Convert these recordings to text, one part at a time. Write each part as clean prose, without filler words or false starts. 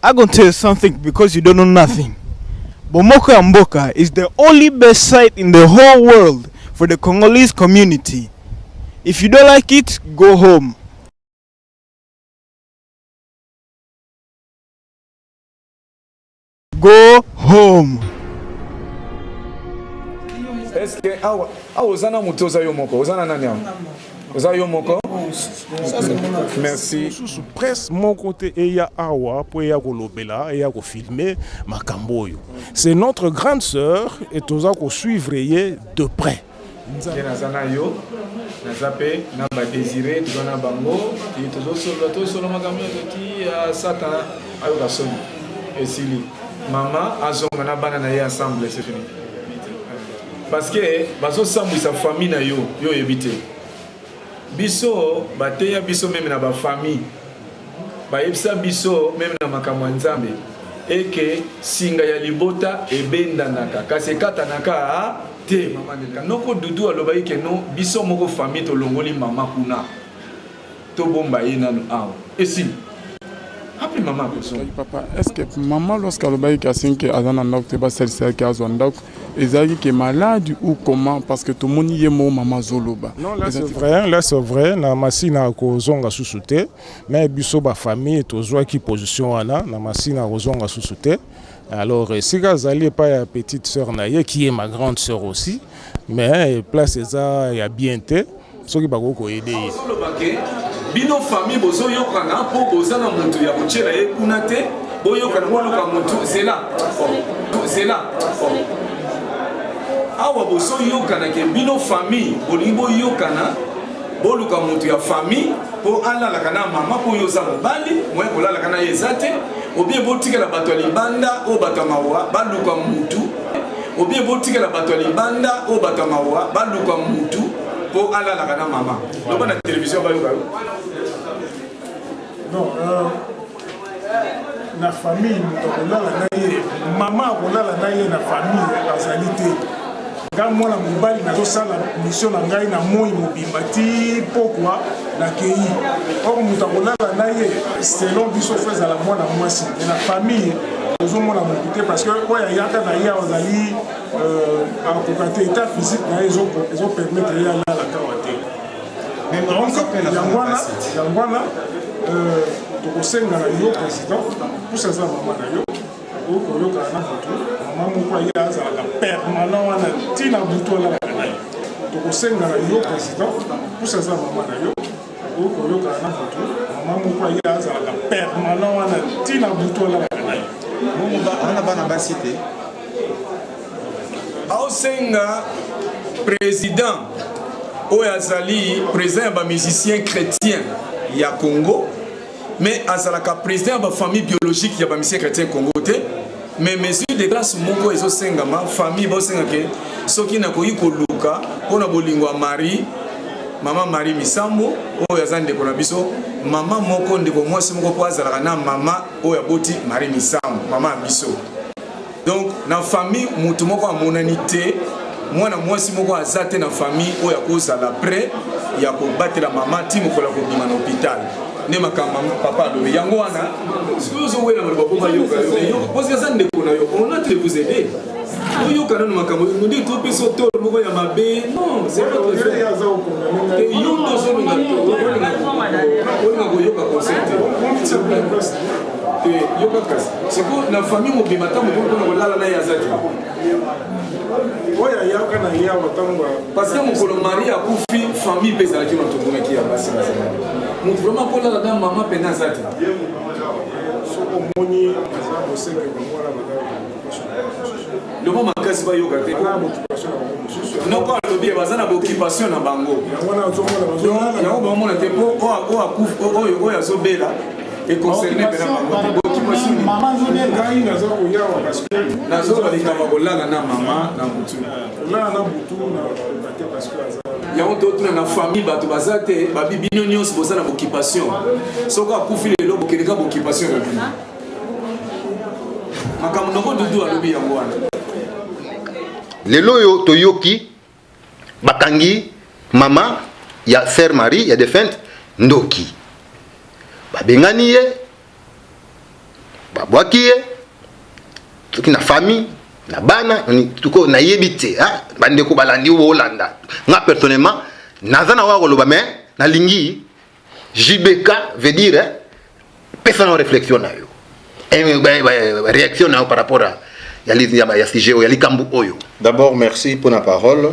I gonna tell you something because you don't know nothing. Bomoko ya Mboka is the only best site in the whole world for the Congolese community. If you don't like it, go home. Go home. Est-ce que awa awa oza na moto oza yo moko oza na nani awa oza yo moko merci Susu presse moko te eya awa po eya kolobela eya kofilme makambo oyo. C'est notre grande sœur et toza kosuivre ye de près. Nde naza na yo naza pe na ba desire toza na bango ti tozosolola tosolola makambo nyonso ti ah, satan ayoka soni esili mama azonga na bana na ye ensemble c'est fini parce que bazosambwisa famille na yo yo oyebi te Biso bateya biso meme na ba famille bayebisa biso meme na makambo ya nzambe eke singa ya libota ebendanaka kasi ekatanaka te. Noko Doudou alobaki ke no biso moko famille tolongoli mama kuna tobomba ye nanu awa esili ape mama akozonga. Papa est ce que maman lorsque alobaki ke asengi ke aza na ndako te basalisa ke azwa ndako ezalaki ke malade ou comment parce que tomoni ye moko mama azoloba. Non là c'est vrai, là c'est vrai na masina akozonga susu te mais biso ba famille tozwaki position wana na masina akozonga susu te alors esika azali epai ya petite sœur na ye qui est ma grande sœur aussi mais place eza ya bien te soki bakoki koyede ye. Ozoloba ke bino famille bozoyokana mpo boza na motu ya kotyela ye kuna te boyokana boluka motu zela oh, zela oh. Awa bozoyokana ke bino famille bolingi boyokana boluka motu ya famille mpo alalaka na mama mpo yo oza mobali moyen kolalaka na ye eza te obie botikela bato ya libanda oyo bato ya mawa baluka mutu obie botikela bato ya libanda oyo bato ya mawa baluka mutu mpo alalaka na mama loba na televizio bayoka yo non euh, na famille moto akolala na ye mama akolala na ye na famille azali te nga mwana mobali nazosala mission na ngai na moi mobimba ti pokwa nakei or moto akolala na ye selon biso fo ezala mwana mwasi me na famille tozomona motu te parce que oyo ayaka na ye azali euh, akoka te état physique na ye ezopermettre ye alala kawa te donc yango wana yango wana euh, tokosenga na yo président pusa aza mama na yo okoki koyokana na butu mama moko aye azalaka permanent wana ntina butu alalaka na ye tokosenga na yo président pusa aza mama na yo okoki koyokana na butu mama moko aye azalaka permanent wana ntina butu alalaka na ye wana bana basi te aosenga président oyo azali président ya bamusicien chrétien ya congo mais azalaka président ya bafamille biologique ya bamisien chrétien congo te mais mesure de grâce moko ezosengama famille bosenga ke soki nakoki koluka mpo na bolingo ya marie mama marie misambo oyo aza ndeko na biso mama moko ndeko mwasi moko mpo azalaka na mama oyo aboti marie misambo mama ya biso Donc na famille mutu moko amonani te, mwana mwasi moko aza te na famille oyo akozala près ya kobatela mama ti mokolo ya kobima na hôpital. Nde makambo papa alobi yango wana. Sikoyo ozowela maloba mpo bayoka yo, parce aza ndeko na yo, on a te vous aider. oyoka nanu makambo nde topesa tolo moko ya mabe non c'est pas très fait te yo nde ozolinga olinga koyoka conseil te te yoka kasi sikoyo na famille mobimba ntango mokomi mpona kolala na ye aza te oyo ayaka na ye awa ntango parce que mokolo marie akufi famille mpe ezalaki na tomonaki ya basi bazalaki moto vraiment kolala na mama mpena aza te soki omoni aza boseke bango wana baza loba makasi bayoka te noko alobi baza na baoccupation na bango yango baomona te mpo oyo azobela econcerne mpena bango te baoccupation ngai naza koyawa parce que nazoloba likambo ya kolala na mama na butu kolala na butu na te parce que aza yango totuna na famille bato baza te babi bino nyonso boza na boccupation soki akufi lelo bokendeka boccupation na bino makambo noko dudu alobi yango wana lelo oyo toyoki bakangi mama ya sœur Marie ya defunte ndoki babengani ye. Babwaki ye soki na famille na bana tuko nayebi te, bandeko balandi bolanda nga. Personnellement, naza na oyo koloba, mais nalingi JBK veut dire pesa na réflexion na yo, réaction na yo par rapport à ya sujet oyo, ya likambo oyo. D'abord, merci pour la parole.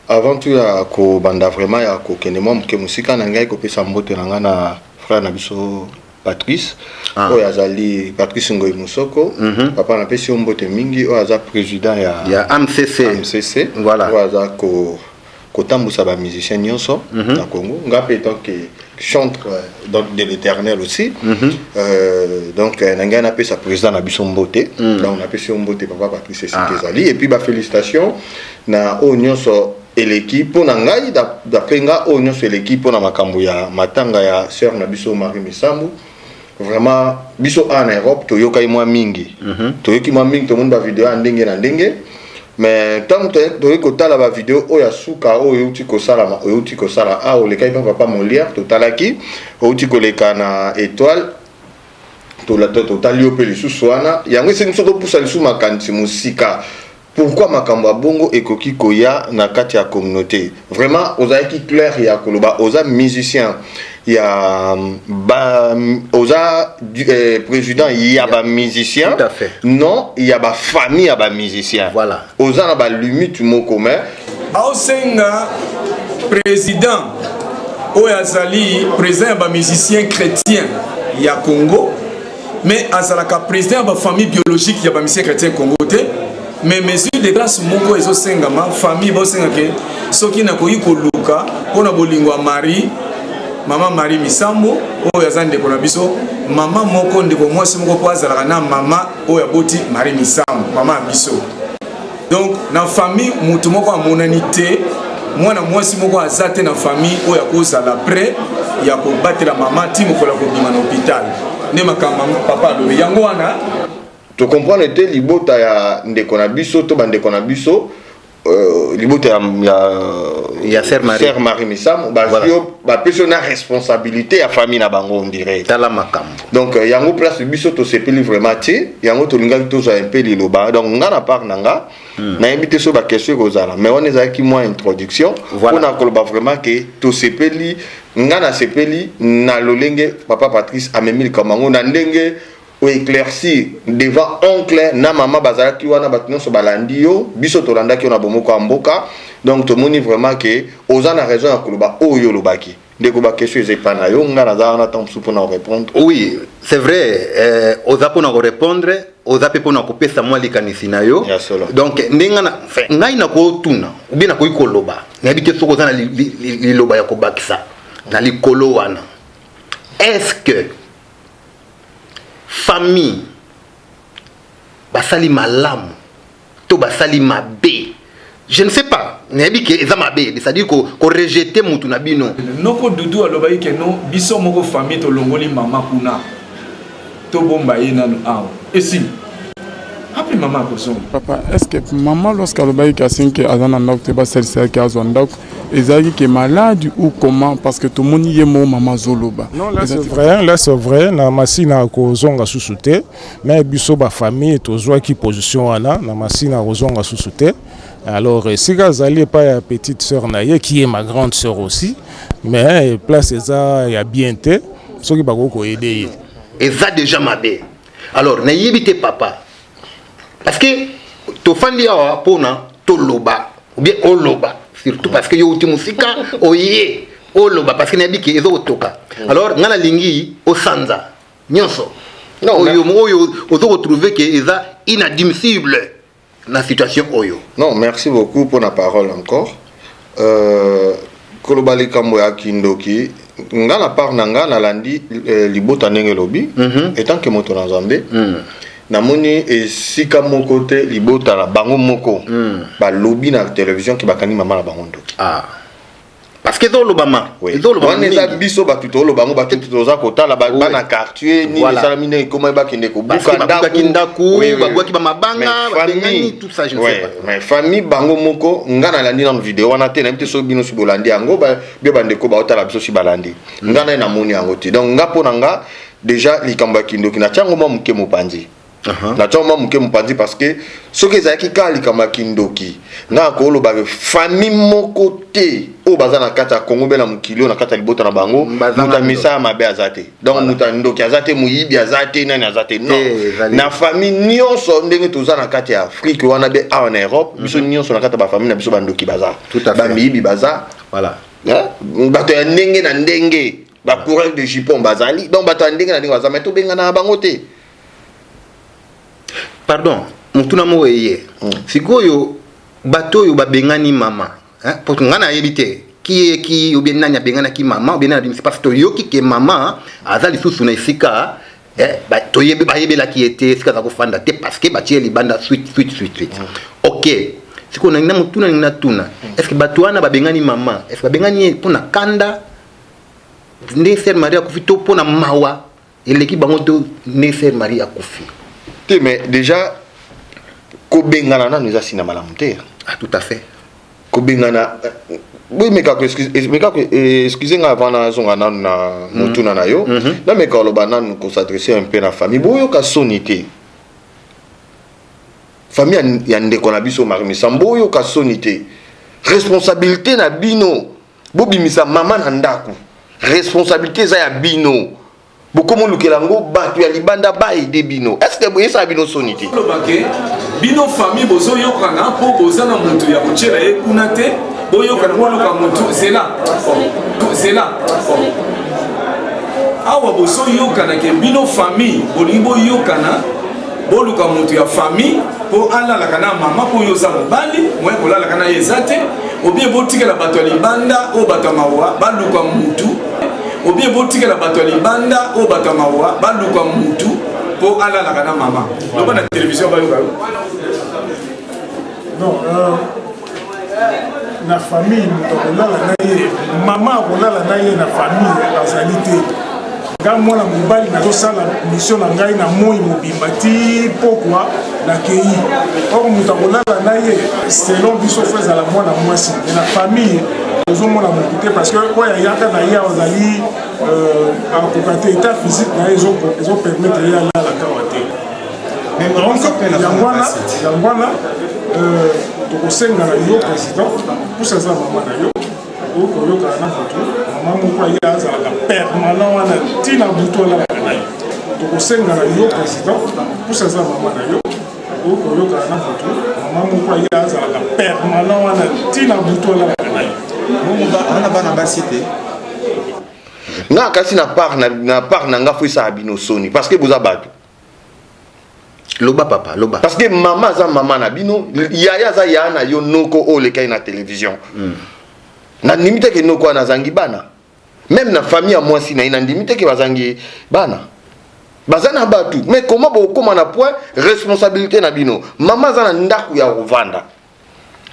Avant tout ya kobanda vraiment, ya kokende mwa moke mosika na ngai, kopesa mbote na ngai na frère na biso Patrice, oyo azali Patrice Ngoi Mosoko. Papa, napesi yo mbote mingi. Oyo aza président ya ya AMCC. AMCC. Voilà. Oyo aza kotambusa bamusicien nyonso na Congo. Nga mpe, tant que chantre donc de l'Éternel aussi, donc na ngai napesa président na biso mbote. Donc napesi yo mbote, papa Patrice, esika ezali. Et puis bafélicitation na oyo nyonso eleki mpo na ngai, d'après nga, oyo nyonso eleki mpo na makambo ya matanga ya sœur na biso Marie Misambu. Vraiment, biso awa na Europe toyokaki mwa mingi, toyoki mwa mingi, tomoni bavideo ya ndenge na ndenge. Mais ntango toyei kotala bavideo oyo ya suka oyo euti kosalama, oyo euti kosala awa, olekaki mpe papa Molière, totalaki, outi koleka na Étoile, totali yo mpe lisusu wana. Yango esengi biso topusa lisusu makanisi mosika. Pourquoi makambo ya bongo ekoki koya na kati ya communauté? Vraiment, ozalaki clair ya koloba oza musicien ya ba, oza président ya bamusicien. Tout à fait. Non, ya bafamille ya bamusicien. Voilà. Oza na balimite moko, mais Aosenga président oyo azali président ya bamusicien chrétien ya Congo, mais azalaka président ya bafamille biologique ya bamusicien chrétien Congo te. Mais mesure de grâce moko ezosengama, famille baosenga ke soki nakoki koluka mpona bolingo ya Marie, mama Marie Misambo oyo aza ndeko na biso, mama moko, ndeko mwasi moko, mpo azalaka na mama oyo aboti Marie Misambo, mama ya biso. Donc na famille motu moko amonani te, mwana mwasi moko aza te na famille oyo akozala prêt ya kobatela mama ti mokolo ya kobima na hôpital. Nde makambo papa alobi yango wana. Tocomprendre te libota ya ndeko na biso to bandeko na biso, libota ya Ya Sœur Marie. Sœur Marie Misamu, bazwi yo, bapesi yo na responsabilité ya famille na bango, on dirait. Tala makambo. Donc yango place biso tosepeli vraiment te. Yango tolingaki tozwa mpe liloba. Donc nga na part na nga, nayebi te so baquestion ekozala, mais wana ezalaki mwa introduction mpona koloba vraiment ke tosepeli. Nga nasepeli na lolenge papa Patrice amemi likambo yango, na ndenge oéclaircir devant oncle na mama bazalaki wana. Bato nyonso balandi yo, biso tolandaki yo na bomoko ya mboka. Donc tomoni vraiment ke oza na raison ya koloba oyo olobaki. Ndeko, baquestion eza epa na yo. Nga naza wana ntango mosusu mpona korépondre. Oui, c'est vrai, oza mpona korépondre, oza mpe mpona kopesa mwa likanisi na yo. Ya solo. Donc ndenge na, enfin, ngai nakotuna ou bien nakoki koloba, nayebi te soki oza na liloba ya kobakisa na likolo wana. Est ce que famille basali malamu to basali mabe? Je ne sais pas, nayebi ke eza mabe, c'est-à-dire korejeter mutu na bino. Noko Dudu alobaki ke no, biso moko famille tolongoli mama kuna, tobomba ye nanu awa, esili ape mama akozonga. Papa, est ce que mama, lorsque alobaki ke asengi ke aza na ndako te, basalisaki azwa ndako, ezalaki ke malade ou comment? Parce que tomoni ye moko mama azoloba. Non, là c'est vrai, là c'est vrai. Na Masina kozonga susu te, mais biso bafamille tozwaki position wana, na Masina kozonga susu te. Alors esika azali epai ya petite sœur na ye, qui est ma grande sœur aussi, mais place eza ya bien te, soki bakoki koaider ye. Eza déjà mabe. Alors nayebi te, papa, parce que tofandi awa mpona toloba ou bien oloba, surtout parce que yo outi mosika, oye oloba, parce que nayebi ke eza kotoka. Alors ngai nalingi osanza nyonso oyo oyo ozo kotrouver ke eza inadmissible na situation oyo. Non, merci beaucoup pour la parole encore. Koloba likambo ya kindoki, nga na part na nga, nalandi libota ndenge elobi. Etant que moto na Nzambe, namoni esika moko te libota na bango moko balobi na télévision ke bakangi mama na bango ndoki. Ah. Parce que ezolobama. Ezolobama. Wana eza biso bato toloba yango, bato toza kotala bana quartier nini esalami, ndenge ekoma, bakende kobuka. Babukaki ndako, babwaki bamabanga, babengani, tout ça, je ne sais pas. Mais famille bango moko, nga nalandi nano video wana te. Nayebi te soki bino si bolandi yango, bio bandeko baotala biso si balandi. Nga naye namoni yango te. Donc nga, mpo na nga, Déjà likambo ya kindoki, natia yango mwa moke mopanzi. Natia yango mwa moke mopanzi parce que soki ezalaki kaka likambo ya kindoki, nga koloba famille moko te oyo baza na kati ya Congo mpe na mokili oyo, na kati ya libota na bango, moto ya misala mabe aza te. Donc moto ya ndoki aza te, moyibi aza te, nani aza te. Non, na famille nyonso ndenge toza na kati ya Afrique wana be awa na Europe, biso nyonso na kati ya bafamille na biso, bandoki baza, bamiyibi baza, bato ya ndenge na ndenge, bacoureur de jupon bazali. Donc bato ya ndenge na ndenge baza, mais tobengana na bango te. Pardon, motuna moko eye sikoyo: bato oyo babengani mama, po ngai nayebi te ki ki ou bien nani abenganaki mama ou bien nani abimisi, parce que toyoki ke mama aza lisusu na esika, toyebi bayebelaki ye te esika aza kofanda te, parce que batie libanda suite suite suite suite. Ok, sikoyo nalingi na motuna, nalingi natuna: est ce que bato wana babengani mama, est ce que babengani ye mpo na kanda nde sœur Marie akufi, to mpo na mawa eleki bango to nde sœur Marie akufi? Te, mais déjà kobengana nano eza nsina malamu te. Ah, tout à fait. Kobengana, boyemeka, excuse nga, avant nazonga nanu na motuna na yo, nameka koloba nanu, kos'adresser un peu na famille. Boyoka soni te, famille ya ndeko na biso Marie Misamu, boyoka soni te. Responsabilité na bino, bobimisa mama na ndako, responsabilité eza ya bino. Bokomolukela yango bato ya libanda baaider bino. Est ce que boyesaka bino soni te? Olobake bino famille bozoyokana mpo boza na motu ya kotiela ye kuna te. Boyokana, boluka motu. Zela, zela awa. Bozoyokana ke bino famille bolingi boyokana, boluka motu ya famille mpo alalaka na mama, mpo oyo oza mobali moye kolalaka na ye eza te. Obie botikela bato ya libanda oyo bato ya mawa baluka mutu, obie botikela bato ya libanda oyo bato ya mawa baluka mutu mpo alalaka na mama. Loba na télévision, bayoka yo. Non, na famille moto akolala na ye, mama akolala na ye na famille azali te. Nga mwana mobali nazosala mission na ngai na moi mobimba ti pokwa, nakei. Or moto akolala na ye, selon biso, faut ezala mwana mwasi. Me na famille ozomona motu te, parce que oyo ayaka na ye azali akoka te, état physique na ye ezopermettre ye alalaka awa te. Yango wana tokosenga na yo, président, pusa aza mama na yo, okoki koyokana na motu, mama moko aye azalaka permanent wana ntina butu alalaka na ye. Tokosenga na yo, président, pusa aza mama na yo, okoki koyokana na motu, mama moko aye azalaka permanent wana ntina butu alalaka na ye. Wana bana basi te? Nga kasi na part na nga, faut esala bino soni parce que boza bato. Loba, papa, loba. Parce que mama aza mama na bino, yaya aza yaya na yo, noko oyo olekai na télévision. Nandimi te ke noko wana azangi bana. Même na famille ya mwasi na ye, nandimi te ke bazangi bana, baza na bato. Mais comment bokóma na point responsabilité na bino? Mama aza na ndako ya kovanda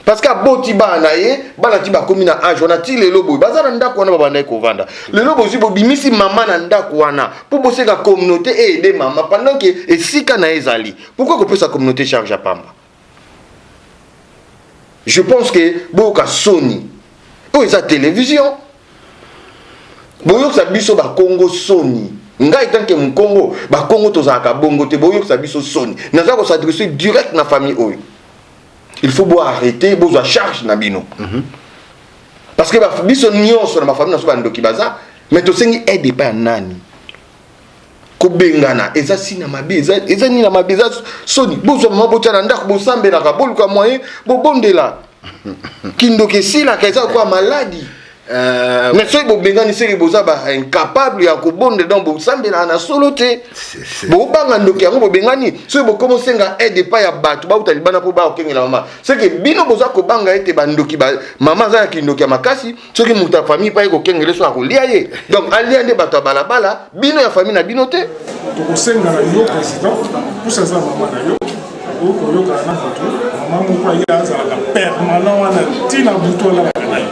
parce que aboti bana na ye, bana ti bakomi na age wana, ti lelo boye baza na ndako wana babandaki kovanda. Lelo bozwi, bobimisi mama na ndako wana mpo boseka communauté eaider mama, pendant ke esika na ye ezali. Pourquoi kopesa communauté charge ya pamba? Je pense que boyoka soni. Oyo eza télévision, boyokisa biso Bakongo soni. Ngai tant que Mokongo, Bakongo tozalaka bongo te. Boyokisa biso soni. Naza kos'adresser direct na famille oyo. Il faut bo arrêter, bozwa charge na bino, parce que biso nyonso na bafamille na biso bandoki baza. Mais tosengi aide epai ya nani? Kobengana eza sina mabe, eza nini na mabe? Eza soni. Bozwa mama, botya na ndako, bosambelaka, boluka moyen, bobondela. Kindoki esilaka, eza kwa maladie. Mais soki bobengani, seki boza ba incapable ya kobondela. Donc bosambelaka na solo te, bobanga ndoki yango bobengani. Soki bokoma osenga aide epai ya bato bauta libanda mpo bakokengela mama, seke bino boza kobanga ete bandoki, mama aza na kindoki ya makasi. Soki moto ya famille mpa ye kokengela, so akolia ye. Donc alia nde bato ya balabala, bino ya famille na bino te. Tokosenga na yo, président, pusa aza mama na yo, okoki koyokana na motu, mama moko aye azalaka permanent wana ntina butu alalaka na ye.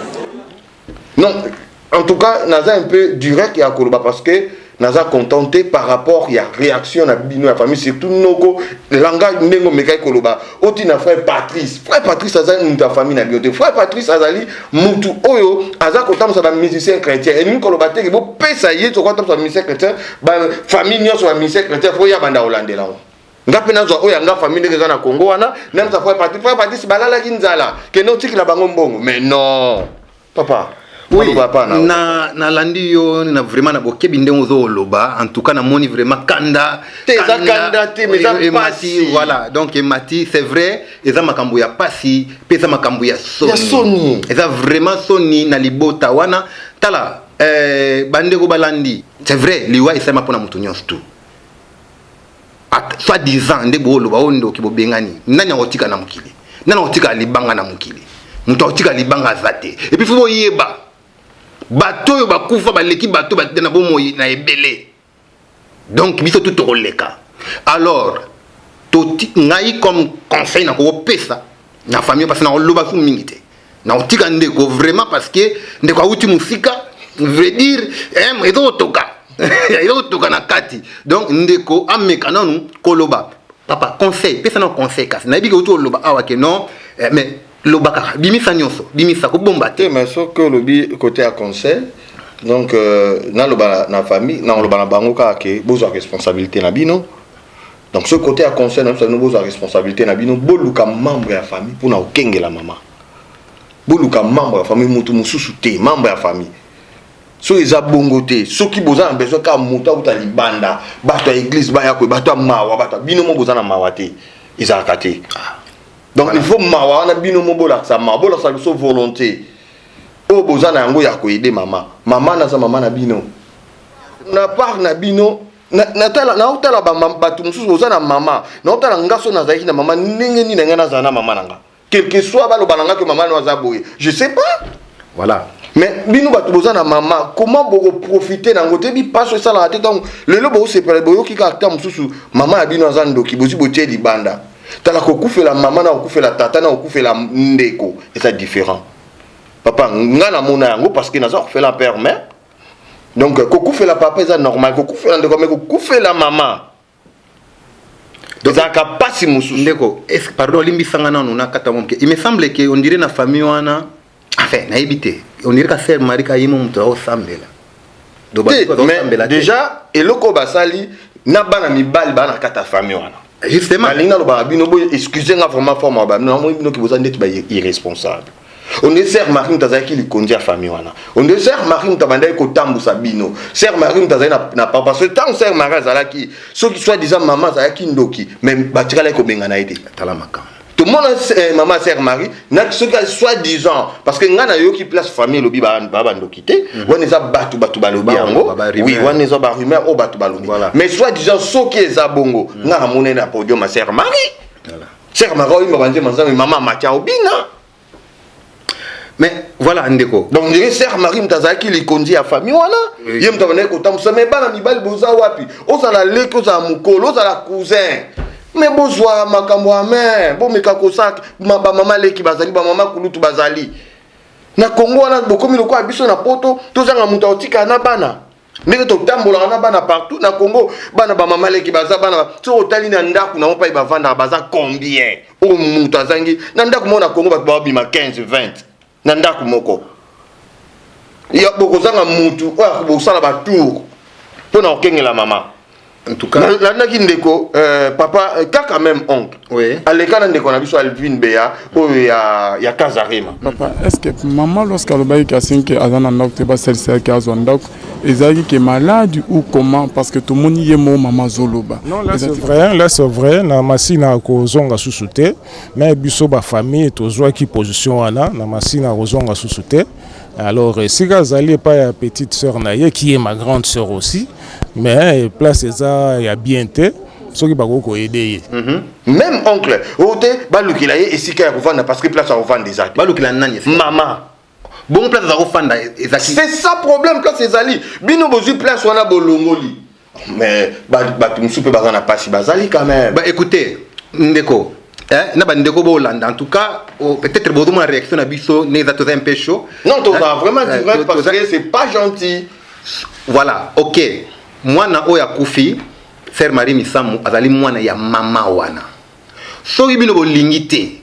Non, en tout cas naza un peu direct ya koloba parce que Naza content te par rapport ya réaction na bino ya famille, surtout noko langage ndenge omekaki koloba otina frère Patrice. Frère Patrice aza mutu ya famille na bino te. Frère Patrice azali mutu oyo aza kotambusa bamusicien chrétien. Elingi koloba teke bopesa ye tokotambusa bamusicien chrétien, bafamille nyonso bamusicien chrétien fo ya banda kolandela ngo. Nga mpe nazwa oyo yanga famille ndenge eza na Congo wana, namisa frère Patrice. Frère Patrice, balalaki nzala, kende otikela bango mbongo. Mais non, papa. Oui, papa na na nalandi yo na vraiment na bokebi ndenge ozoloba. En tout cas, namoni vraiment kanda. Te, eza kanda te, mais eza emati. Pasi. Voilà, donc emati, c'est vrai, eza makambo ya pasi mpe eza makambo ya soni. Ya soni. Eza vraiment soni na libota wana. Tala, bandeko balandi, c'est vrai, liwa esalema mpona moto nyonso tu. Soit disant nde booloba oyo ndoki bobengani, nani akotika na mokili? Nani akotika libanga na mokili? Moto akotika libanga aza te. Et puis faut boyeba, bato oyo bakufa baleki bato na bomoi na ebele. Donc biso tu tokoleka. Alors toti ngai comme conseil nakokopesa na famille, parce que nakoloba su mingi te, nakotika ndeko vraiment, parce que ndeko awuti mosika, vrai dire, ezokotoka, ezokotoka na kati. Donc ndeko ameka nanu koloba. Papa, conseil, pesa na conseil. Kasi nayebi ke outi koloba awa ke non, mais loba kaka, bimisa nyonso, bimisa, kobomba te. Te, mais soki olobi côté ya conseil, donc naloba na famille, naloba na bango kaka ke bozwa responsabilité na bino. Donc ce côté ya conseil na biso bino, bozwa responsabilité na bino, boluka membre ya famille mpona kokengela mama. Boluka membre ya famille, motu mosusu te, membre ya famille. Soki eza bongo te, soki boza na besoin kaka moto akuta libanda, bato ya église baya koye, bato ya mawa, bato bino mo boza na mawa te, ezalaka te. Donc il faut mawa wana, bino mo bolakisa mawa, bolakisa biso volonté oyo boza na yango ya koaider mama. Mama naza mama na bino, na part na bino. Naotala bato mosusu boza na mama, naotala nga so nazalaki na mama ndenge nini na ngai nazala na mama na nga, quel que soit baloba na nga ke mama no aza boye, je sais pas. Voilà. Mais bino bato boza na mama, comment bokoprofite nango te? Bipaso esalaka te. Ntango lelo bosepela, boyoki kaka ta mosusu mama ya bino aza ndoki, bozwi botie libanda. Tala, kokufela mama na kokufela tata na kokufela ndeko eza différent, papa. Nga namona yango parce que naza kokufela père, mère. Donc kokufela papa eza normal, kokufela ndeko, mais kokufela mama ezalaka mpasi mosusu. Ndeko, pardon, olimbisanga nanu na kata moke. Il me semble que on dirait na famille wana, enfin nayebi te, on dirait ka sœur Marie ka ye mo moto aosambela. Donc te. Bato Mais baosambela te. Déjà eloko oyo basali na bana mibali baa na kati ya famille wana, justement, nalingi nalobaka bino boye, excuse nga vraiment, forme ya babino, namoni bino ke boza ndeti ba irresponsable. Onde sœur Marie moto azalaki likonzi ya famille wana, onde sœur Marie moto abandaki kotambusa bino, sœur Marie moto azalaki na papa. Parce que ntango sœur Marie azalaki, soki soit disant mama azalaki ndoki, mais batikalaki kobengana ye te. Tala makambo. Tomona mama sœur Marie na soki soit disant, parce que ngai nayoki place famille elobi bandoki te wana, eza bato balobi yango. Ba rumeur. Oui, wana eza barumeur oyo bato balobi. Voilà. Mais soit disant soki eza bongo, ngai namonani na podium ya sœur Marie. Voilà. Sœur Marie oyimba banzemba Nzambe, mama matia obina. Mais voilà, ndeko. Donc ndenge sœur Marie moto azalaki likonzi ya famille wana, Oui. ye moto abandaki kotambusa. Mais bana mibali boza wapi? Ozala leki, ozala mokolo, ozala cousin, mais bozwa makambo ya main, bomeka kosala. Bamama leki bazali, bamama kulutu bazali na Kongo wana. Bokomi lokola biso na Poto, tozanga moto akotikala na bana. Ndenge totambolaka na bana partout na Congo, bana bamama leki baza bana. Soki otali na ndako nango mpai bavandaka, baza combien oyo moto azangi na ndako moko? Na Congo bato babima 15, 20 na ndako moko. Ya bokozanga mutu oyo akobosala batour mpo na kokengela mama. En tout cas, Nalandaki ndeko papa kaka même oncle aleka na ndeko na biso Alvin Beya oyo ya Kazarema. Papa, est ce que mama, lorsque alobaki kasinke aza na ndako te, basalisaki azwa ndako, ezalaki ke malade ou comment? Parce que tomoni ye moko mama azoloba. Non, là c'est vrai, là c'est vrai, na Masina kozonga susu te, mais biso ba famille tozwaki position wana, na Masina kozonga susu te. Alors esika azali epai ya petite sœur na ye, qui est ma grande sœur aussi, mais place eza ya bien te, soki bakoki koaider ye. Même oncle oyo te, balukela ye esika ya kovanda parce que place ya kovanda eza te. Balukela nani esika? Mama. Bongo place aza kofanda ezaki? C'est ça problème. Place ezali, bino bozwi place wana, bolongoli, mais bato mosusu mpe baza na pasi, bazali quand même. Bah écoutez, ndeko, na bandeko bolanda, en tout cas, oh, peut-être bozomona réaction na biso ndenge eza, toza un peu chaud. Non, toza vraiment Eh, direct parce toza que c'est pas gentil. Voilà, ok. Mwana oyo akufi, Sœur Marie Misamu, azali mwana ya mama wana. Soki bino bolingi te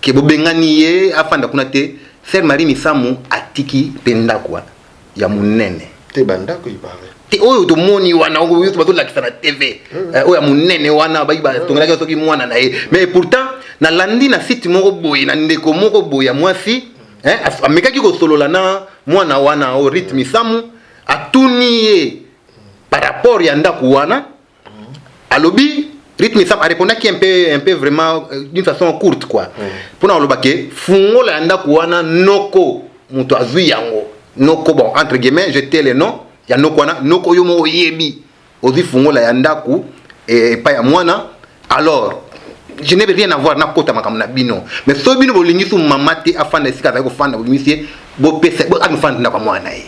ke bobengani ye afanda kuna te, Sœur Marie Misamu atiki mpe ndako wana ya monene. Te, bandako ipare. Te, oyo tomoni wana, oyo nyonso bazolakisa na TV, oyo ya monene wana baki batongelaki soki mwana na ye. Mais pourtant nalandi na site moko boye, na ndeko moko boye ya mwasi, amekaki kosolola na mwana wana oyo Rite Misamu, atuni ye par rapport ya ndako wana. Alobi, Rite Misamu arépondaki un peu vraiment d'une façon courte quoi, mpona koloba ke fungola ya ndako wana, noko moto azwi yango. Noko, bon, entre guillemets, je tais le nom ya noko wana. Noko, yo moko oyebi, ozwi fungola ya ndako epai ya mwana. Alors je n'ai rien à voir nakota makambo na bino, mais soki bino bolingi su mama te afanda esika azali kofanda, bobimisi ye, bopesa akofanda ndako ya mwana na ye.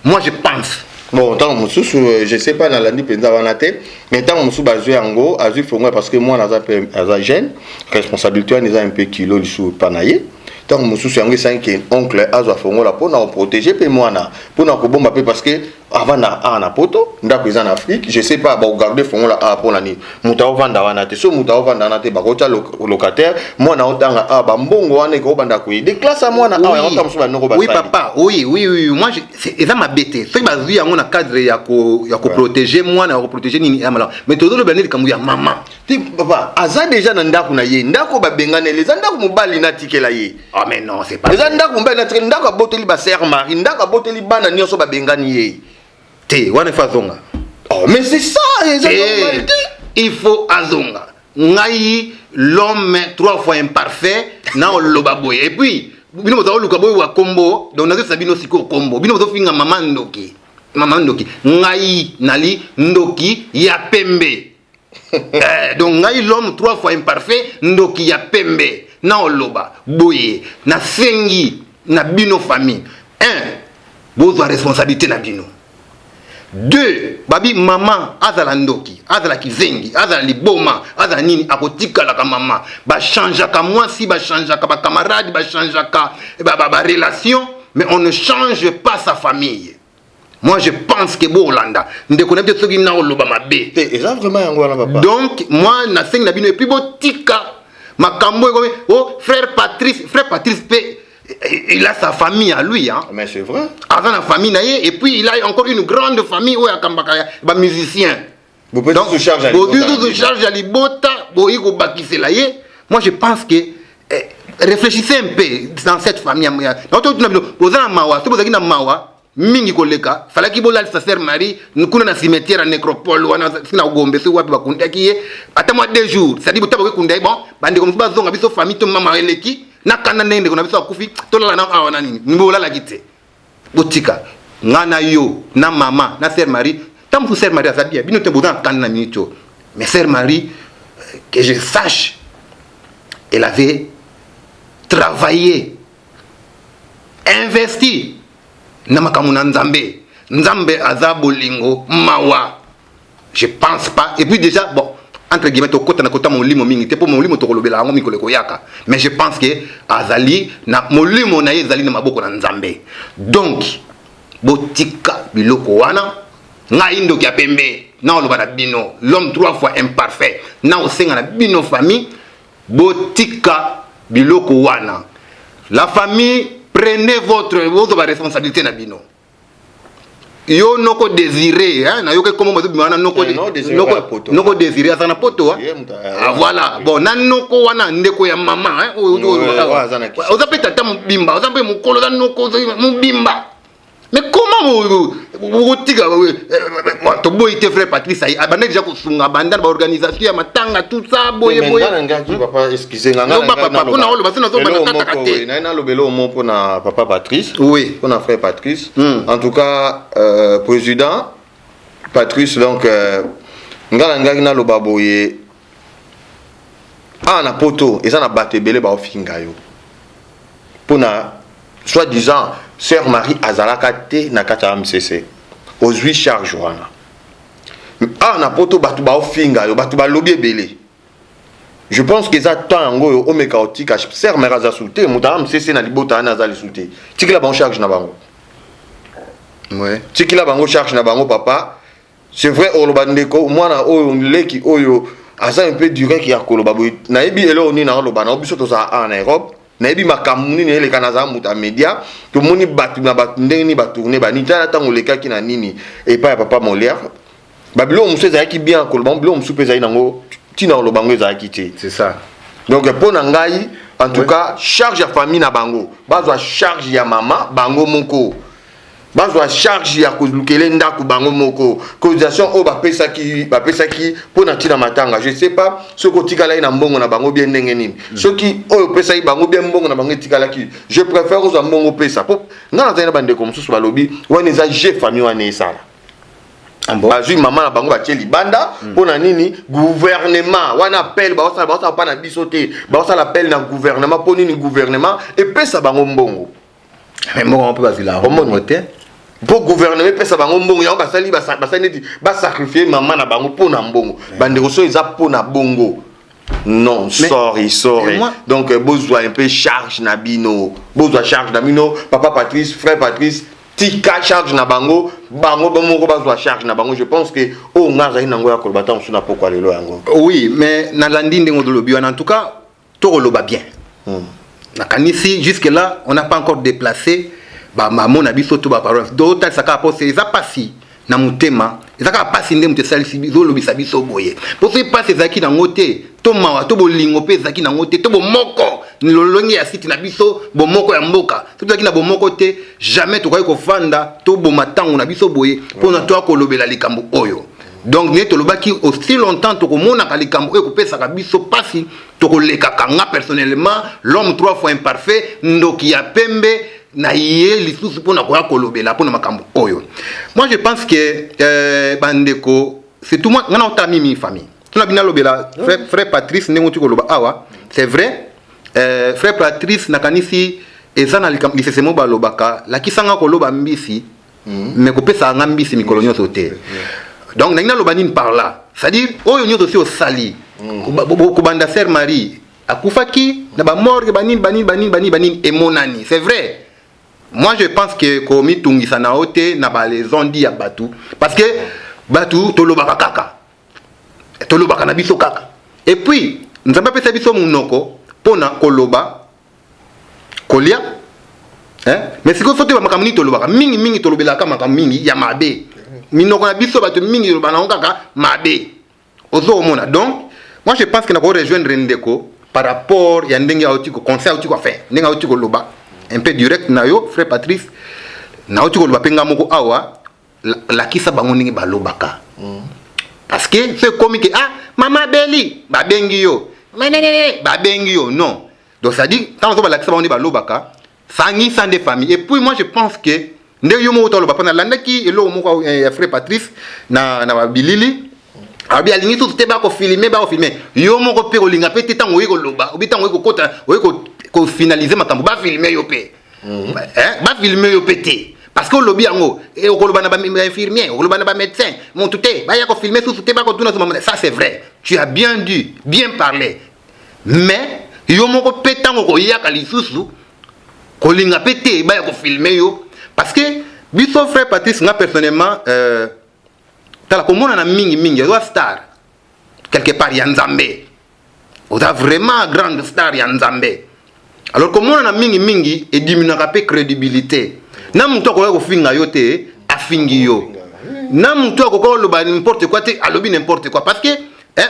Moi je pense. Bon, ntango mosusu, je sais pas, nalandi mpenza wana te, mais ntango mosusu bazwi yango, azwi fongola parce que mwana aza mpe, aza jeune, responsabilité wana eza un peu kilo lisusu epa na ye. Ntango mosusu yango esangi ke oncle azwa fongola mpona koprotéger mpe mwana, mpona kobomba mpe, parce que avanda awa na Poto, ndako eza na Afrique. Je sais pas, bakogarde fongola awa mpona nini? Moto aovanda wana te. So moto aovanda wana te, bakotia locataire. Mwana aotanga awa, bambongo wana ekobanda koaider classe ya mwana awa. Yango ntango mosusu banoko basali. Oui papa, oui, moi eza mabe te soki bazwi yango na cadre ya koprotéger mwana, ya koprotéger nini, ya malamu. Mais tozoloba nde likambo ya mama. Te papa, aza déjà na ndako na ye. Ndako babenganeli eza ndako mobali natikela ye. Ah mais non, c'est pas Eza ndako mobali natikela, ndako aboteli basœur Marie, ndako aboteli bana nyonso, babengani ye. Te, wana il faut azonga. Oh mais c'est ça, eza normal te. Il faut azonga. Ngai, l'homme trois fois imparfait, na oloba boye. Et puis bino boza koluka boye wa kombo, donc nazosa bino sikoyo kombo. Bino bozofinga mama ndoki, mama ndoki. Ngai nali ndoki ya pembe. Donc ngai, l'homme trois fois imparfait, ndoki ya pembe, na oloba boye: nasengi na bino famille, un, bozwa responsabilité na bino; deux, babi mama azala ndoki, azala kizengi, azala liboma, azala nini, akotikalaka mama. Bachangeaka mwasi, bachangeaka bacamarade, bachangeaka barelation, mais on ne change pas sa famille. Moi je pense que boolanda ndeko na biso soki na oloba mabe. Te, eza vraiment yango wana, papa. Donc moi nasengi na bino, et puis botika makambo ekomi o frère Patrice. Frère Patrice mpe, il a sa famille à lui, hein. Mais c'est vrai. Aza na famille na ye, et puis il a encore une grande famille oyo akambaka bamusicien. Bozwi charge ya libota, boyi kobakisela ye. Moi je pense que réfléchissez un peu dans cette famille. Naototuna bino, boza na mawa. So bozalaki na mawa mingi koleka, falaki bolalisa sœur Marie kuna na cimetière ya nécropole wana, si na Gombe, soki wapi bakundaki ye, ata mwa 2 jours, c'est-à-dire bota bakekunda ye. Bon, bandeko mosusu bazonga, biso famille to mama eleki nakanda ndenge ndeko na biso akufi, tolala na awa na nini. Bolalaki te. Botika nga na yo na mama na sœur Marie. Ntango mosusu sœur Marie aza bien, bino te boza na kanda na minute oyo. Mais sœur Marie, que je sache, elle avait travaillé, investi na makambo na Nzambe. Nzambe aza bolingo, mawa, je pense pas. Et puis déjà, bon, entre guillemets, tokota na kota molimo mingi te, mpo molimo tokolobela yango mikolo ekoyaka. Mais je pense que azali na molimo na ye, ezali na maboko na Nzambe. Donc botika biloko wana. Ngai ndoki ya pembe, na oloba na bino, l'homme trois fois imparfait, na osenga na bino famille, botika biloko wana. La famille, prenez votre, bozwa baresponsabilité na bino. Yo noko Désiré, hein, nayoki kombo bazobima wana, noko noko Désiré aza na Poto. Ah, voilà. Bon, na noko wana, ndeko ya mama, oza mpe tata mobimba, oza mpe mokolo, oza noko mobimba, mais comment okotika? Toboyi te, frère Patrice abanda déjà kosunga, banda na baorganisation ya matanga, tout ça, boye boye. Papa, excuse nga. Mpona oloba so nazobanda kataka te. Naye nalobela omo mpona papa Patrice. Oui. Mpona frère Patrice. En tout cas, président Patrice, donc nga na ngaki naloba boye: awa na Poto eza na bato ebele baofinga yo mpona soi disant sœur Marie azalaka te na kati ya MCC, ozwi charge wana. Awa na Poto bato baofinga yo, bato balobi ebele. Je pense que eza temps yango oyo omeka otika. Sœur Marie aza su te, moto aza MCC na libota wana aza lisu te. Tikela bango charge na bango. Tikela bango charge na bango, papa. C'est vrai, oloba ndeko mwana oyo, leki oyo aza un peu direct ya koloba boye. Nayebi eloko nini naoloba na biso. Tozala awa na Europe, nayebi makambo nini eleka. Nazala moto ya média, tomoni bato na bato ndenge nini batourne banini. Tala ntango olekaki na nini epai ya papa Molière, babiloko mosusu ezalaki bien koloba, biloko mosusu mpe ezali nango ntina koloba yango ezalaki te. C'est ça. Donc mpo na ngai, en tout cas, charge ya famille na bango, bazwa charge ya mama bango moko, bazwa charge ya kolukele ndako bango moko. Cotisation oyo bapesaki mpo na ntina matanga, je sais pas soki otikalaki na mbongo na bango bien ndenge nini. Soki oyo opesaki bango bien, mbongo na bango etikalaki, je préfère ozwa mbongo opesa. Mpo ngai nazali na bandeko mosusu balobi wana eza je famille wana esala. Ah bon? Bazwi mama na bango, batie libanda. Mpo na nini gouvernement wana appel baosala mpa na biso te? Baosala appel na gouvernement mpo nini gouvernement epesa bango mbongo? Mais mbongo mpe bazwila Omoni. mbongo te. Mpo gouvernement epesa bango mbongo yango, basali neti basacrifie mama na bango mpo na mbongo. Bandeko, so eza mpo na bongo, non. Sorry, sorry. Mais Donc bozwa un peu charge na bino, bozwa charge na bino. Papa Patrice, frère Patrice, tika charge na bango, bango moko bazwa charge na bango. Je pense que oyo nga azali nango ya koloba ntango mosusu na pokwa lelo yango. Oui, mais nalandi ndenge olobi wana. En tout cas, tokoloba bien. Nakanisi jusque là on n'a pas encore déplacé bamamo na biso to baparole. Totalisa kaka mpo eza pasi na motema, eza kaka pasi nde moto esalisi, ezolobisa biso boye. Mpo soki pasi ezalaki nango te, to mawa to bolingo mpe ezalaki nango te, to bomoko lolongi ya site na biso, bomoko ya mboka, so tozalaki na bomoko te, jamais tokoki kofanda toboma ntango na biso boye mpona toya kolobela likambo oyo. Donc nde tolobaki, aussi longtemps tokomonaka likambo oyo ekopesaka biso mpasi, tokolekaka. Nga personnellement, l'homme trois fois imparfait, ndoki ya pembe, na ye lisusu mpona koya kolobela mpona makambo oyo. Moi je pense que bandeko, surtout moi, nga na otala mimi famille tuna bino, alobela frère Patrice ndenge oti koloba awa. C'est vrai, frère Patrice, nakanisi eza na lisese mo balobaka: lakisanga koloba mbisi, mais kopesaka nga mbisi mikolo nyonso te. Donc nangi naloba nini par là? C'est-à-dire oyo nyonso osi osali, kobanda sœur Marie akufaki na bamorgue, banini banini banini banini banini emonani. C'est vrai, moi je pense que komitungisa na yo te na balezondi ya bato, parce que bato tolobaka kaka, tolobaka na biso kaka. Et puis Nzambe apesa biso monoko mpona koloba, kolia, hein? Mais sikoyo fo toyeba makambo nini tolobaka mingimingi. Tolobelaka makambo mingi ya mabe. Minoko na biso, bato mingi toloba nango kaka mabe, ozomona. Donc moi je pense que nako rejoindre ndeko par rapport ya ndenge auti ko conseil, auti ko, enfin ndenge auti koloba un peu direct na yo, frère Patrice. Nauti koloba mpe nga moko awa, lakisa bango ndenge balobaka, parce que so ekomi ke ah, mama beli babengi yo, manenene babengi yo, non. Donc c'est à dire ntango ozo balakisa bango nde balobaka, sangisa nde famille. Et puis moi je pense que ndenge yo moko toloba, mpo nalandaki eloko moko ya frère Patrice na babilili, alobi alingi susu te bakofilme, bakofilme. Yo moko mpe kolinga mpe te ntango oyi koloba, obi ntango oyi kokota, oyi kofinalize makambo, bafilme yo mpe. Eh, bafilme yo mpe te, parce que olobi yango, okoloba na bainfirmier, okoloba na bamédecin, motu te baya kofilme susu te, bakotuna su. Ça c'est vrai, tu as bien dit, bien parlé, mais yo moko mpe ntango koyaka lisusu, kolinga mpe te baya kofilme yo, parce que biso, frère Patrice, nga personnellement, tala komonana mingimingi, oza star quelque part ya Nzambe, oza vraiment grande star ya Nzambe. Alors komonana mingimingi ediminuaka mpe crédibilité na motu. Akoki kofinga yo te, afingi yo. Na motu akoki koloba n'importe quoi te, alobi n'importe quoi, parce que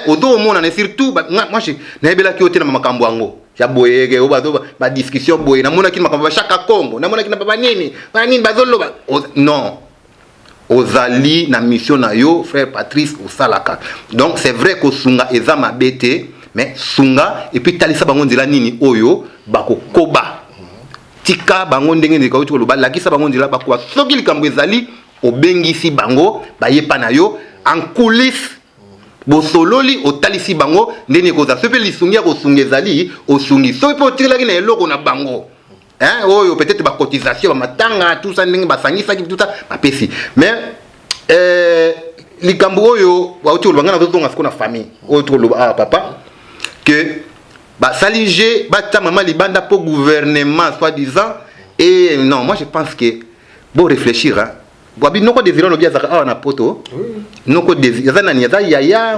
ozo omonana. Surtout moi nayebelaki yo te na makambo yango ya boye ke oyo bazo badiscussion boye. Namonaki makambo bashaka Congo, namonaki na banini banini bazoloba. Non, ozali na mission na yo, frère Patrice, osalaka. Donc c'est vrai, kosunga eza mabe te, mais sunga et puis talisa bango nzela nini oyo bakokoba. Tika bango ndenge ndeko auti koloba, lakisa bango nzela bakoba. Soki likambo ezali, obengisi bango, bayepa na yo en coulisse, bosololi, otalisi bango ndenge ekozala. Soki mpe lisungi ya kosunga ezali, osungi. Soki mpe otikelaki na eloko na bango, hein, oyo peut-être bacotisation, bamatanga, tout ça, ndenge basangisaki, tout ça, bapesi. Mais likambo oyo bauti koloba, ngai nazozonga sikoyo na famille oyo tokoloba awa, papa, que basali je batia mama libanda mpo gouvernement soi-disant. Et non, moi je pense que bon, réfléchir, hein. Wabi noko Désiré olobi azalaka awa na poto. Noko Désiré aza nani? Aza yaya.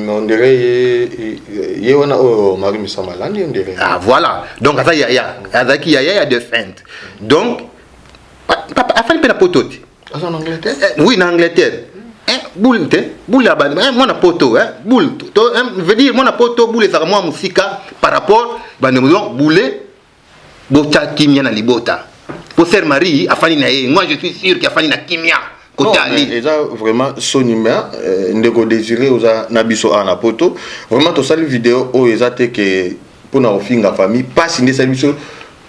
On dirait ye wana oyo Marie Misama alandi, on dirait. Ah voilà. Donc aza yaya. Azalaki yaya ya défunte. Donc papa afandi mpe na poto te. Aza na Angleterre? Oui, na Angleterre. Eh, boule te, boule ya bana, eh, mwana poto, eh, boule. To, eh, veut dire mwana poto, boule ezalaka mwa mosika par rapport bandeko. Donc boule, botya kimia na libota. Po sœur Marie afandi na ye, moi je suis sûr que afandi na kimia. Kota ali. Eza vraiment soni, mais ndeko Désiré, oza na biso awa na poto, vraiment tosali video oyo eza te ke mpona kofinga famille. Mpasi nde esali biso.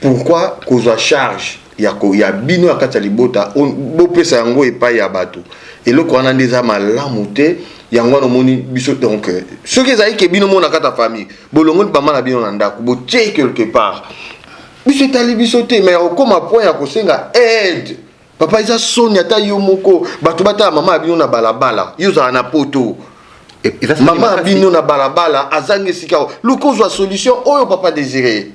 Pourquoi kozwa charge ya bino ya kati ya libota, bopesa yango epai ya bato? Eloko wana nde eza malamu te. Yango wana omoni biso. Donc soki ezali ke bino mona kati ya famille bolongoli bama na bino na ndako, botie quelque part, biso etali biso te. Mais okóma point ya kosenga aide, papa, eza soni. Ata yo moko, bato batala mama ya bino na balabala, yo ozala na poto, mama ya bino na balabala azangi esika. Luka ozwa solution oyo. Papa Désiré,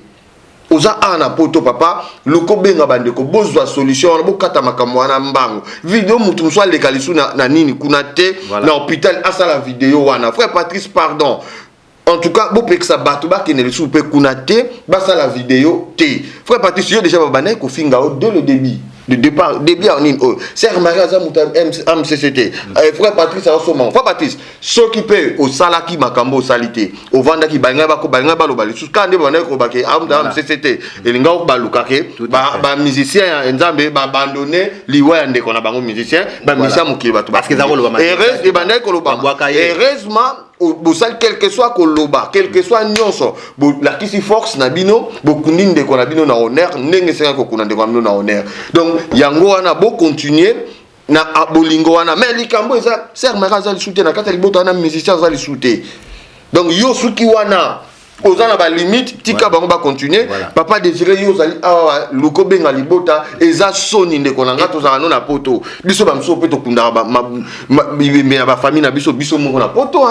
oza awa na poto, papa, luka obenga bandeko, bozwa solution wana, bokata makambo wana mbango. Video, motu mosusu aleka lisu na nini kuna te. Voilà. Na hôpital asala video wana. Frère Patrice, pardon, en tout cas bopekisa bato bakende lisusu mpe kuna te, basala video te. Frère Patrice, yo déjà babandaki kofinga yo dès le début de départ, début ya nini oyo. Sœur Marie aza moto ya MCC te. Frère Patrice azosoma. Frère Patrice, soki mpe osalaki makambo osali te, ovandaki, balingai baloba lisusu kaka nde babandaki kolobake amuta ya MCC te. Elinga balukake bamusicien ya Nzambe baabandonne liwa ya ndeko na bango musicien, bamusicien ya mokili, bato ebandaki koloba. Heureusement bosali, quelque soit koloba, quelque soit nyonso, bolakisi force na bino, bokundi ndeko na bino na honneur, ndenge esengaki kokunda ndeko na bino na honneur. Donc yango wana, bocontinue na bolingo wana. Mais likambo eza, sœur Marie aza lisu te na kati ya libota wana, musicien aza lisu te. Donc yo soki wana oza na balimite, tika bango bacontinue. Papa Désiré, yo ozali awa, luka obenga libota. Eza soni, ndeko na nga. Tozalaka no na poto, biso bamosusu mpe tokundaka bibembe ya bafamille na biso, biso moko na poto.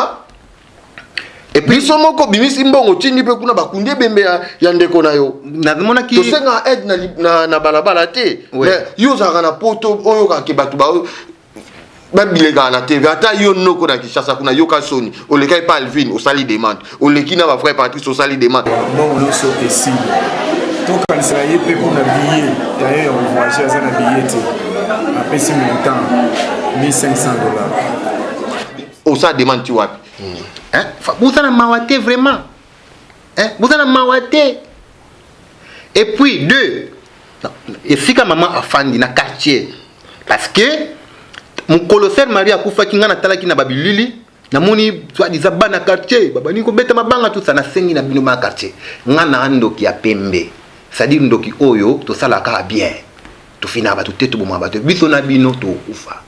Et puis biso moko bimisi mbongo, tindi mpe kuna, bakundi ebembe ya ndeko na yo. Namonaki. Tosenga aide na balabala te. Mais yo ozalaka na poto, oyokaka bato babilekaka na TV. Ata yo noko na Kinshasa kuna, yoka soni. Olekaki pa Alvine, osali demande, oleki na bafrère Patrice, osali demande. Mbongo nyonso esili. Tokanisela ye mpe mpona billet ya ye ya kovoyage. Aza na billet te. Apesi montant 1500 $. Osala demande ti wapi? Boza na mawa te vraiment, boza na mawa te. Et puis deux, esika mama afandi na quartier, parce que mokolo sœur Marie akufaki, ngai natalaki na babilili, namoni soi-disant bana quartier babandi kobeta mabanga, tout ça. Nasengi na bino bana quartier, ngai na ndoki ya pembe, c'est-à-dire ndoki oyo tosalaka bien, tofinaka bato te, tobomaka bato. Biso na bino tokufa.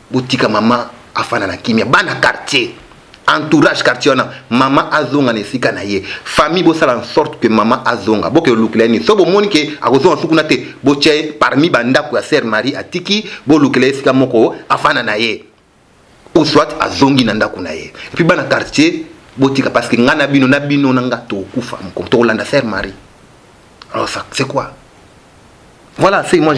Botika mama afanda na kimia. Bana quartier, entourage quartier wana, mama azonga na esika na ye. Famille, bosala en sorte que mama azonga. Boke olukela ye nini? So bomoni ke akozonga su kuna te, botia ye parmi bandako ya sœur Marie atiki, bolukela ye esika moko afanda na ye, ou soit azongi na ndako na ye. Et puis bana quartier, botika, parce que ngai na bino, na bino na nga, tokufa moko, tokolanda sœur Marie. Alors ça, c'est quoi? Voilà, c'est moi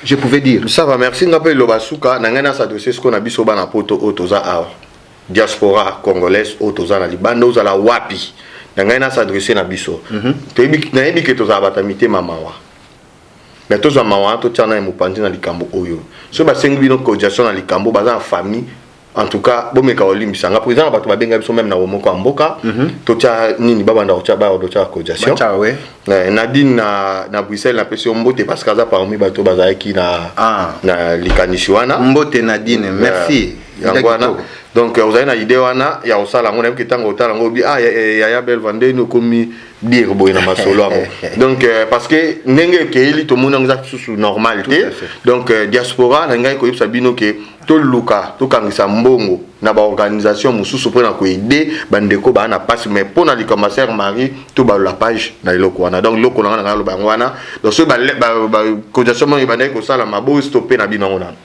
je pouvais dire. Ça va, merci. Nga mpe eloba suka na ngai, nas'adresse sikoyo na biso bana poto oyo toza awa, diaspora congolaise oyo toza na libanda. Ozala wapi, na ngai nas'adresse na biso. Nayebi ke tozala bato ya mitema mawa, mais tozwa mawa wana, totia na ye mopanzi na likambo oyo. Soki basengi bino cotisation na likambo, baza na famille, en tout cas bomeka kolimbisa nga, po eza na bato babenga biso même na bomoko ya mboka, totia nini, babanda kotia, baya kotia cotisation. Batia, ouais. Nadine na Bruxelles, napesi yo mbote, parce que aza parmi bato bazalaki na, na likanisi wana. Mbote Nadine, merci. Yango wana. Donc ozali na idée wana ya kosala yango, nayebi ke ntango otala yango, obi: "Ah, yaya Belva, ndeni okomi dire boye na masolo yango?" Donc parce que ndenge ekeyeli, tomoni yango eza susu normal te. Donc diaspora, na ngai koyebisa bino ke toluka tokangisa mbongo na baorganisation mosusu mpona koaider bandeko baa na mpasi. Mais mpona likambo ya sœur Marie, tobalola page na eloko wana. Donc eloko na ngai, na ngai aloba yango wana. Donc soki bacotisation moko ebandaki kosalama, bostope na bino yango nano.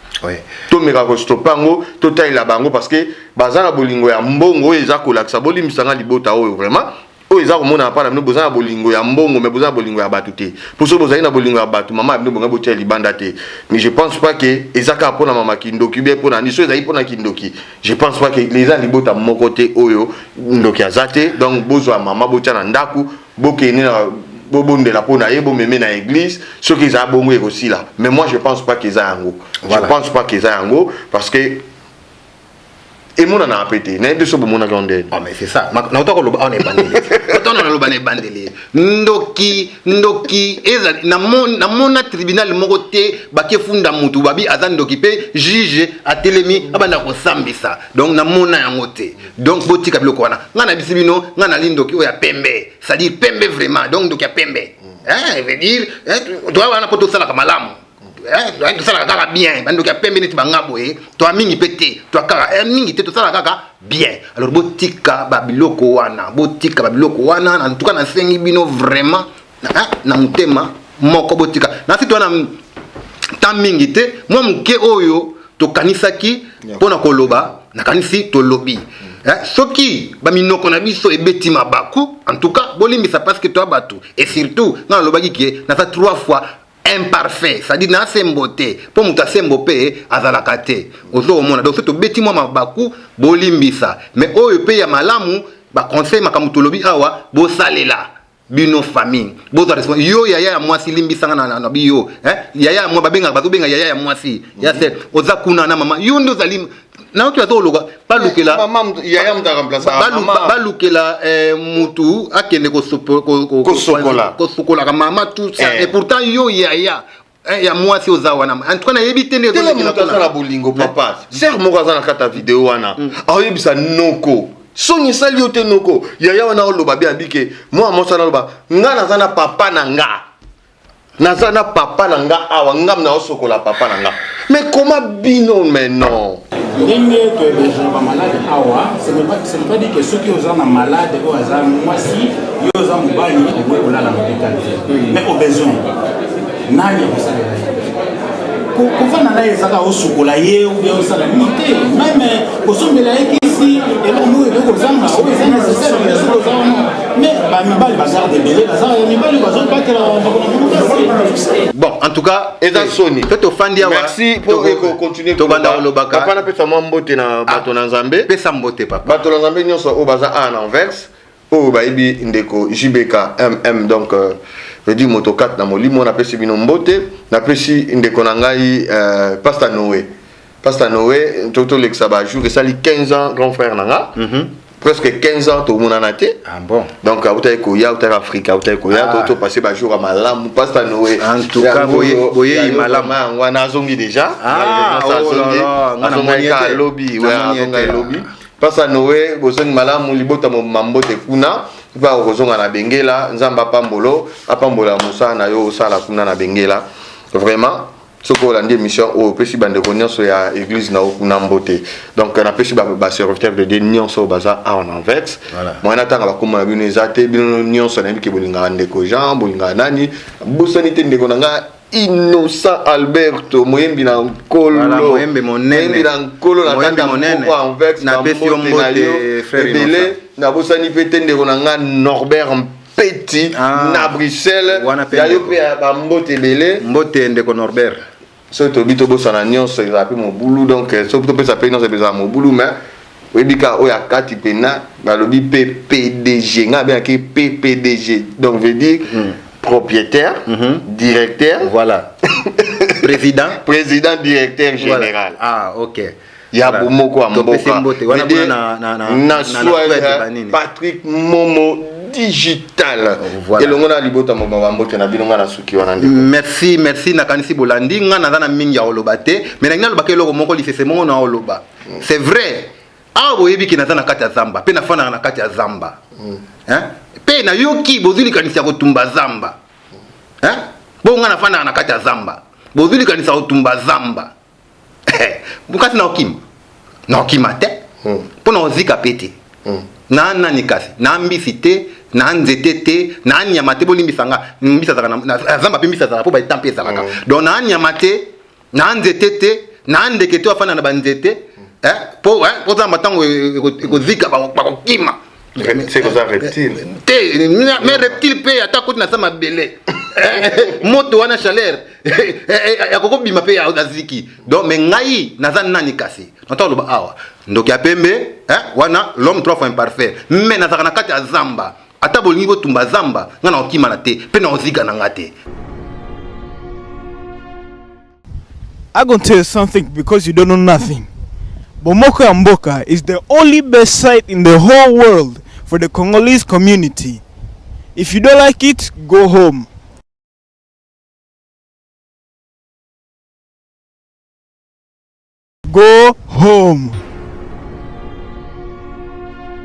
Tomeka kostope yango, totalela bango, parce que baza na bolingo ya mbongo oyo eza kolakisa. Bolimbisanga, libota oyo vraiment. Oyo eza komonana mpa na bino, boza na bolingo ya mbongo, mais boza na bolingo ya bato te. Mpo soki bozali na bolingo ya bato, mama ya bino bongai botia libanda te. Mais je pense pas que eza kaka mpona mama kindoki bien mpona nini. Soki ezali mpona kindoki, je pense pas que eza libota moko te oyo ndoki aza te. Donc bozwa mama, botia na ndako, bokende na bobondela mpo na ye, bomeme na église. Soki eza bongo, ekosila. Mais moi, je pense pas que eza yango. Voilà. Je pense pas que eza yango, parce que emonanaka mpe te. Nayebi so bomonaki yango ndeni. Oh, mais c'est ça. Nauta koloba awa na ebandeli, otana naloba na ebandeli, ndoki, ndoki ezali. Namona tribunal moko te bakefunda mutu, babi aza ndoki, mpe juge atelemi abanda kosambisa. Donc namona yango te. Donc botika biloko wana. Ngai nabisi bino, ngai nali ndoki oyo ya pembe, c'est-à-dire pembe vraiment. Donc ndoki ya pembe, hein, veut dire toya wana mpo tosalaka malamu, tosalaka kaka bien. Bandoki ya pembe neti banga boye, toa mingi mpe te, toa kaka mingi te, tosalaka kaka bien. Alors botika babiloko wana, botika babiloko wana. En tout cas, nasengi bino vraiment na motema moko, botika. Nasi toa na temps mingi te, mwa moke oyo tokanisaki mpona koloba, nakanisi tolobi. Soki baminoko na biso ebeti mabaku, en tout cas bolimbisa, parce que toa bato. Et surtout nga nalobaki ke naza trois fois imparfait, c'est-à-dire nasembo te, mpo moto asembo mpe azalaka te. Ozo komona? Donc soki tobeti mwa mabaku, bolimbisa. Mais oyo mpe ya malamu, baconseil, makambo tolobi awa, bosalela bino famille, bozwa responsable. Yo yaya ya mwasi, limbisanga na biyo, eh? Yaya ya mwa babengaka, bazobenga yaya ya mwasi ya se oza kuna na mama, yo nde ozali nayoki bazoloka, balukela yaya moto aremplaçaka mama. Balukela mutu akende Kosokola. Kosokolaka mama, tout ça. Et pourtant yo yaya ya mwasi oza wana. En tout cas nayebi te nde tele ezolekela moto aza kuna. Na bolingo, papa, sœur moko aza na kati ya video wana, aoyebisa noko: soni esali yo te, noko. Yaya wana oloba bien, abike mwana mwasi wana aloba: nga naza na papa na nga, naza na papa na nga awa, nga naosokola papa na nga. Mais comment bino? Mais non. Ndenge tohébergera bamalade awa, ce n'est pas dit que soki oza na malade oyo aza mwasi, yo oza mobali, okoki kolala na hôpital te. Mais au besoin, nani akosalela ye? Kofanda na ye ezaka osukola ye ou bien osala nini te, même kosombela ye kisi, eloko moko ekoki kozanga oyo eza nécessaire. Bien soki oza wana, mais bamibali, bagarde ebele baza ya mibali bazobatela ndako na bango basi. Bon, en tout cas eza soni. To tofandi awa. Merci po ekocontinue. Tobanda kolobaka. Papa, napesa mwa mbote na bato na Nzambe. Pesa mbote, papa. Bato na Nzambe nyonso oyo baza awa na Anvers, oyo bayebi ndeko JBK MM, donc veut dire moto 4 na molimo, napesi bino mbote. Napesi ndeko na ngai pasteur Noé, pasteur Noé, tolekisa bajour, esali 15 ans, grand frère na nga, presque 15 ans tomonana te. Ah bon. Donc autaki koya, autaki Afrika, autaki koya. Topase bajour ya malamu, pasteur Noé. En tout cas, boyei malamu. Yango wana azongi déjà. Ah, oh là là, nga namoni azongaki ete. alobi. Namoni azongaki ete. elobi. Pasteur Noé, bozongi malamu, libota mambote kuna mpe okozonga na Bengela. Nzambe apambolo, apambola mosala na yo osala kuna na Bengela. Vraiment, soki olandi émission oyo, opesi bandeko nyonso ya église na yo kuna mbote. Donc napesi baserviteur de Dieu nyonso oyo baza awa na Anvers. Moyen natanga bakoma na bino eza te. Bino nyonso nayebi ke bolingaka ndeko Jean, bolingaka nani, bosani te ndeko na nga Innocent Alberto, moyembi na Nkolo. Voilà, moyembi monene. Moyembi na Nkolo na Moyembi kati ya monene. moko Anvers. Napesi yo bambote na mbote, yo frère ebele. Innocent. Nabosani mpe te ndeko na nga Norbert Mpeti Ah. na Bruxelles. Wana mpe Ya yo ndeko. mpe ya bambote ebele. Mbote, ndeko Norbert. Soki tobi tobosana nyonso, ezala mpe mobulu. Donc soki topesa mpe nyonso, ezala mobulu. Mais oyebi kaka oyo akati mpena, balobi mpe PDG, ngai abengaki PPDG, donc veut dire propriétaire, directeur. Voilà, président. Président directeur Voilà. général Ah ok. ya Voilà. bomoko ya Topesi mboka. mbote wana Veut dire, kuna na na na Suède, Suède, banini. Patrick Momo digital. Voilà. Elongo na libota mobamba, mbote na bino. Nga na suki wana, ndeko. Merci, merci. Nakanisi bolandi. Nga naza na mingi ya koloba te, mais nalingi nalobaka eloko moko, lisese moko na oloba. C'est vrai, awa boyebi ke naza na kati ya zamba mpe nafandaka na kati ya zamba, hein? Mpe nayoki bozwi likanisi ya kotumba zamba, hein? Bongo nga nafandaka na kati ya zamba, bozwi likanisi ya kotumba zamba, kasi naokima, naokima te mpo na ozika pe te. Na nani kasi? Na mbisi te, na nzete te, na nyama te. Bolimbisa nga, mbisi azalaka na zamba mpe, mbisi azalaka mpo baeta mpe ezalaka. Donc na nyama te, na nzete te, na ndeke te afanda na banzete, eh, po zamba ntango ekozika, bakokima. C'est koza reptile. Te, mais reptile mpe ata koti na sa mabele, moto wana, chaleur akokobima mpe aziki. Donc, mais ngai naza nani? Kasi nata oloba awa, ndoki ya pembe wana, l'homme trois fois imparfait, mais nazalaka na kati ya zamba. Ata bolingi botumba zamba, ngai na okimana te mpe na ozika na nga te. I gonna tell you something because you don't know nothing. Bomoko ya Mboka is the only best site in the whole world for the Congolese community. If you don't like it, go home. Go home.